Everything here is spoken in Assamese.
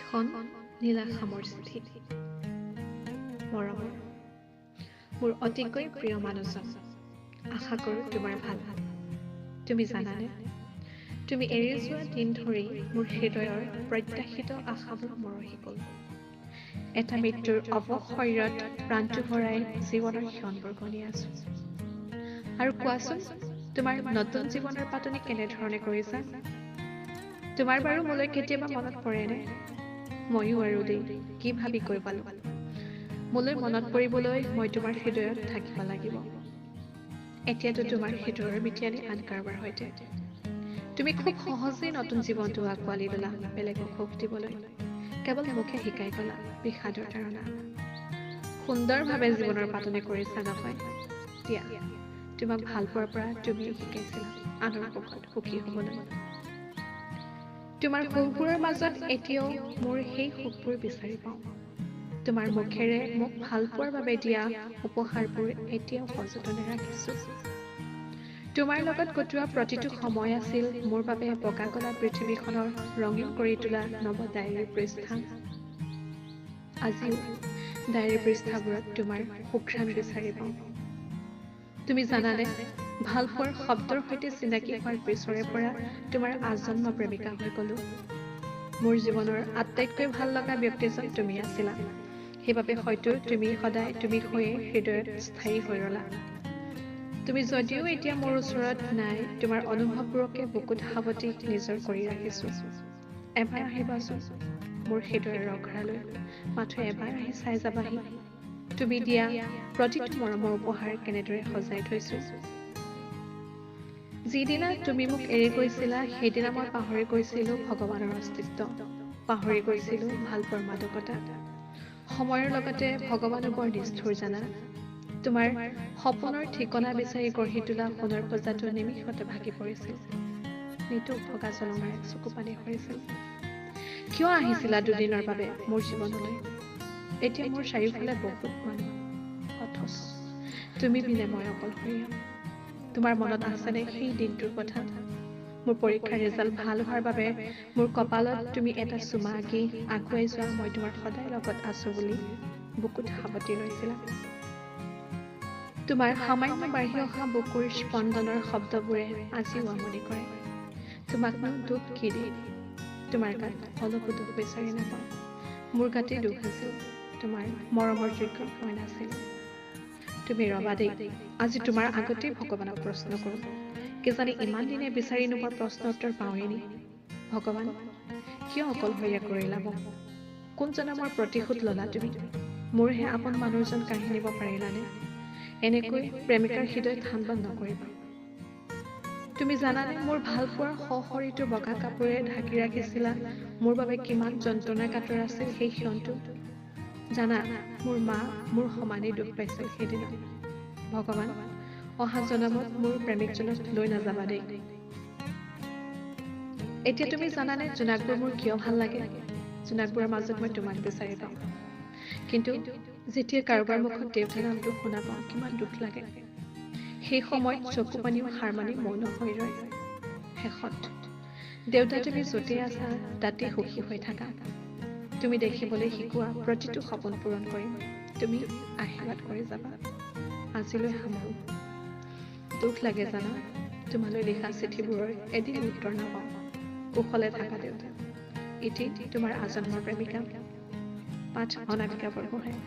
এখন নীলা খামৰ চিঠি। মৰমৰ মোৰ অতিকৈ প্ৰিয় মানুহজন, আশা কৰোঁ তোমাৰ ভাল। তুমি জানানে, তুমি এৰি যোৱা দিন ধৰি মোৰ হৃদয়ৰ প্ৰত্যাশিত আশাবোৰ মৰহি গ'ল। এটা মৃত্যুৰ অৱশৰীৰত প্ৰাণটো ভৰাই জীৱনৰ ক্ষণবোৰ গণি আছো। আৰু কোৱাচোন, তোমাৰ নতুন জীৱনৰ পাতনি কেনেধৰণে কৰিছা? তোমাৰ বাৰু মোলৈ কেতিয়াবা মনত পৰেনে? ময়ো আৰু দেই, কি ভাবি কৈ পালো। মোলৈ মনত পৰিবলৈ মই তোমাৰ হৃদয়ত থাকিব লাগিব। এতিয়াতো তোমাৰ হৃদয়ৰ মিতিয়ালি আন কাৰোবাৰ সৈতে। তুমি খুব সহজেই নতুন জীৱনটো আঁকোৱালি ল'লা বেলেগক সুখ দিবলৈ। কেৱল মোকহে শিকাই গ'লা বিষাদৰ ধাৰণা। সুন্দৰভাৱে জীৱনৰ পাতনি কৰিছা নহয়? দিয়া, তোমাক ভাল পোৱাৰ পৰা তুমিয়ে শিকাইছিলা আনৰ সুখত সুখী হ'বলৈ। তোমাৰ সুখবোৰৰ মাজত এতিয়াও মোৰ সেই সুখবোৰ বিচাৰি পাওঁ। তোমাৰ মুখেৰে মোক ভাল পোৱাৰ বাবে দিয়া উপহাৰবোৰ এতিয়াও সযতনে ৰাখিছোঁ। তোমাৰ লগত কটোৱা প্ৰতিটো সময় আছিল মোৰ বাবে বগা গলা পৃথিৱীখনৰ ৰঙীন কৰি তোলা নৱ ডায়েৰীৰ পৃষ্ঠা। আজিও ডায়েৰীৰ পৃষ্ঠাবোৰত তোমাৰ সুঘ্ৰাণ বিচাৰি পাওঁ। তুমি জানানে, ভাল পোৱাৰ শব্দৰ সৈতে চিনাকি হোৱাৰ পিছৰে পৰা তোমাৰ আজন্ম প্ৰেমিকা হৈ গ'লো। মোৰ জীৱনৰ আটাইতকৈ ভাল লগা ব্যক্তিজন তুমি আছিলা। সেইবাবে হয়তো তুমি সদায় তুমি হৈয়ে হৃদয়ত স্থায়ী হৈ ৰ'লা। তুমি যদিও এতিয়া মোৰ ওচৰত নাই, তোমাৰ অনুভৱবোৰকে বুকুত সাৱটি নিজৰ কৰি ৰাখিছোঁ। এবাৰ আহিবাচোন মোৰ হৃদয়ৰ অখৰালৈ, মাথো এবাৰ আহি চাই যাবাহি তুমি দিয়া প্ৰতিটো মৰমৰ উপহাৰ কেনেদৰে সজাই থৈছোঁ। যিদিনা তুমি মোক এৰি গৈছিলা, সেইদিনা মই পাহৰি গৈছিলোঁ ভগৱানৰ অস্তিত্ব, পাহৰি গৈছিলোঁ ভালপোৱাৰ মাদকতা। সময়ৰ লগতে ভগৱানো বৰ নিষ্ঠুৰ জানা। তোমাৰ সপোনৰ ঠিকনা বিচাৰি গঢ়ি তোলা সোণৰ পঁজাটো নিমিষতে ভাগি পৰিছিল। নিতৌ ভগা জলঙাৰে চকু পানী সৰিছিল। কিয় আহিছিলা দুদিনৰ বাবে মোৰ জীৱনলৈ? এতিয়া মোৰ চাৰিওফালে বহুত মানুহ, অথচ তুমি বিনে মই অকলশৰীয়া। তোমাৰ মনত আছেনে সেই দিনটোৰ কথা? মোৰ পৰীক্ষাৰ ৰিজাল্ট ভাল হোৱাৰ বাবে মোৰ কপালত তুমি এটা চুমা আঁকি আগুৱাই যোৱা, মই তোমাৰ সদায় লগত আছো বুলি বুকুত সাৱটি লৈছিলা। তোমাৰ সামান্য বাঢ়ি অহা বুকুৰ স্পন্দনৰ শব্দবোৰে আজিও আমনি কৰে। তোমাকনো দুখ কি দিম? তোমাৰ গাত অলপো দুখ বিচাৰি নাপাওঁ। মোৰ গাতেই দুখ আছিল, তোমাৰ মৰমৰ যোগ্য মই নাছিলোঁ। তুমি ৰবা দেই, আজি তোমাৰ আগতেই ভগৱানক প্ৰশ্ন কৰোঁ। কিজানি ইমান দিনে বিচাৰি নোপোৱা প্ৰশ্ন উত্তৰ পাওঁৱেই নি? ভগৱান, কিয় অকলশৰীয়া কৰিলা মোক? কোন জনমৰ প্ৰতিশোধ ল'লা তুমি? মোৰহে আপোন মানুহজন কাঢ়ি নিব পাৰিলানে? এনেকৈ প্ৰেমিকাৰ হৃদয় থান বান নকৰিবা। তুমি জানানে, মোৰ ভালপোৱাৰ সশৰীৰটো বগা কাপোৰেৰে ঢাকি ৰাখিছিলা। মোৰ বাবে কিমান যন্ত্ৰণা কাতৰ আছিল সেই ক্ষণটো। জানা, মোৰ মা মোৰ সমানেই দুখ পাইছিল সেইদিনা। ভগৱান, অহা জনমত মোৰ প্ৰেমিকজনক লৈ নাযাবা দেই। এতিয়া তুমি জানানে জোনাকবোৰ মোৰ কিয় ভাল লাগে? জোনাকবোৰৰ মাজত মই তোমাক বিচাৰি পাওঁ। কিন্তু যেতিয়া কাৰোবাৰ মুখত দেউতা নামটো শুনা পাওঁ, কিমান দুখ লাগে। সেই সময়ত চকু পানীও হাৰ মানি মৌন হৈ ৰয়। শেষত দেউতা, তুমি য'তেই আছা তাতেই সুখী হৈ থাকা। তুমি দেখিবলৈ শিকোৱা প্ৰতিটো সপোন পূৰণ কৰিম। তুমি আশীৰ্বাদ কৰি যাবা। আজিলৈ সামৰোঁ। দুখ লাগে জানা, তোমালৈ লিখা চিঠিবোৰৰ এদিন উত্তৰ নাপাওঁ। কুশলে থাকা দেউতা। ইতি তোমাৰ আজন্মৰ প্ৰেমিকা, পাঠ অনামিকা বৰগোহাঁই।